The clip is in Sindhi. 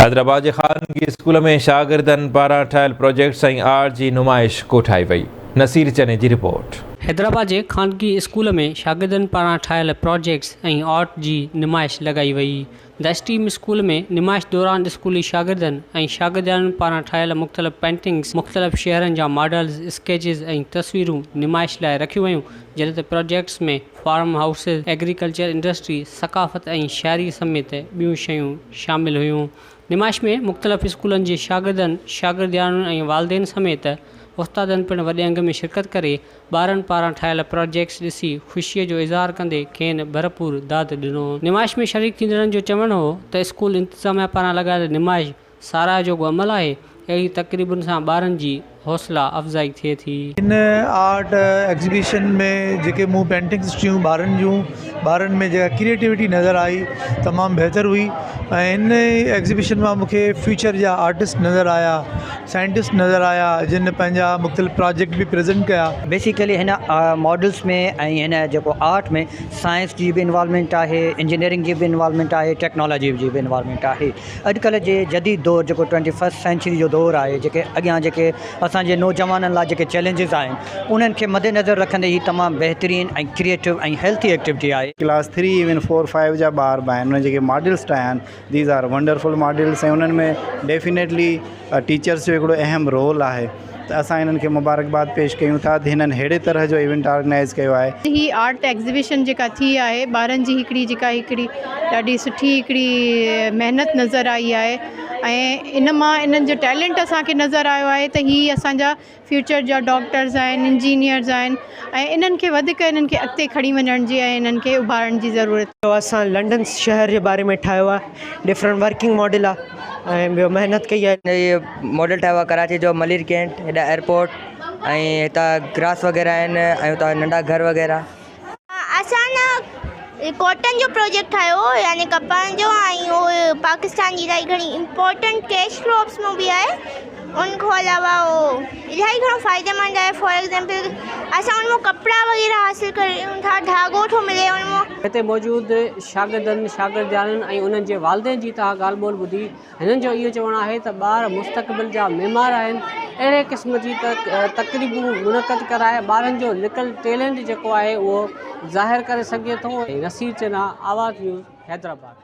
حيدرآباد جي خانگي اسڪول ۾ شاگردن پاران ٺاهيل پروجيڪٽس ۽ آرٽ جي نمائش ڪوٺائي وئي، نصير چني جي رپورٽ. حيدرآباد جي خانگي اسڪول ۾ شاگردن پاران ٺاهيل پروجيڪٽس ۽ آرٽ جي نمائش لڳائي وئي. The stream school ۾ نمائش دوران اسڪولي شاگردن ۽ شاگردياڻين پاران ٺاهيل مختلف پينٽنگز، مختلف شهرن جا ماڊلز، اسڪيچز ۽ تصويرون نمائش لاء رکيون ويون، جڏهن ته projects ۾ farm houses, agriculture industry, ثقافت ۽ شاعري سميت ٻيون شيون شامل هيون. نمائش ۾ مختلف اسڪولن جي شاگردن، شاگردياڻين ۽ والدين سميت استادن پڻ وڏي انگ ۾ شرڪت ڪري ٻارن پاران ٺاهيل پراجيڪٽس ڏسي خوشي جو اظهار ڪندي کين ڀرپور داد ڏنو. نمائش ۾ شريڪ ٿيندڙن جو چوڻ هو ته اسڪول انتظاميا پاران لڳايل نمائش ساراهه جوڳو عمل آهي، اهڙي تقريبن سان ٻارن جي حوصلا افزائي ٿئي ٿي. هن آرٽ ايگزيبيشن ۾ جيڪي مون پينٽنگس ڏٺيون ٻارن جون ٻارن ۾ جيڪا ڪريئيٽوٽي نظر آئي تمام بهتر هئي ۽ هن ايگزيبيشن مان مون کي فيوچر جا آرٽسٽ نظر آيا سائنٽسٽ نظر آيا جن پنهنجا مختلف پراجيڪٽ به پريزنٽ ڪيا. بيسيڪلي هن ماڊلس ۾ ۽ هن جيڪو آرٽ ۾ سائنس جي به انوالومينٽ آهي انجنيئرنگ جي به انوالومينٽ آهي ٽيڪنالاجي جي به انوالومينٽ آهي. اڄڪلهه جي جديد دور جيڪو ٽوئنٽي فرسٽ سينچري جو دور آهي جيڪي اڳيان جيڪي اسان جي نوجوانن لاء جيڪي چئلينجز آهن انهن کي مد نظر رکندي هي تمام بهترين ۽ ڪريئيٽو ۽ هيلٿي ايڪٽيوٽي آهي. ڪلاس ٿري ايون فور فائيو جا ٻار به آهن انهن جيڪي ماڊلس ٺاهيا آهن these are wonderful models ۽ انهن ۾ ڊيفينيٽلي ٽيچرس جو هڪڙو اهم رول آهي ته اسان انهن کي مبارڪباد پيش ڪيون ٿا ته هنن ههڙي طرح جو ايونٽ آرگنائيز ڪيو آهي. هي آرٽ ايگزيبيشن جيڪا ٿي آهي ٻارن جي هڪڙي جيڪا هڪڙي ڏاڍي سٺي هڪڙي محنت نظر آئي آهي ۽ ان مان انهن جو ٽيلنٽ اسان کي نظر آيو آهي ته هي اسان جا فيوچر جا ڊاڪٽرز آهن انجنيئرز آهن ۽ انهن کي وڌيڪ انهن کي اڳتي کڻي وڃڻ جي ۽ انهن کي اڀارڻ جي ضرورت. اسان لنڊن شهر جي باري ۾ ٺاهيو آهي ڊفرنٽ ورڪنگ ماڊل آهي ۽ ٻيو محنت ڪئي آهي. هي ماڊل ٺاهيو آهي ڪراچي جو ملير ڪينٽ هيڏا ايئرپورٽ ۽ هتان گراس وغيره آهن ۽ هتان ننڍا گهر وغيره. اسان نه ڪاٽن جو پروجيڪٽ ٺاهيو هو يعني ڪپهه جو ۽ اهو پاڪستان جي الاهي گهڻي امپورٽنٽ ڪيش ڪراپس مان به آهي ان کان علاوه اهو الاهي گهڻو فائديمند آهي فار ايگزامپل اسان ان مان ڪپڙا وغيره حاصل ڪريون ٿا ڌاڳو ٿو ملي ان مان. هتي موجود شاگردن، شاگردياڻين ۽ انهن جي والدين جي توهان ڳالهه ٻولهه ٻڌي هنن جو اهو چوڻ آهي ته ٻار مستقبل جا معمار آهن اهڙي قسم جي تقريبون منعقد ڪرائي ٻارن جو لڪل ٽيلنٽ جيڪو آهي اهو ظاهر ڪري سگهجي ٿو. نصير چنا، آواز نيوز، حيدرآباد.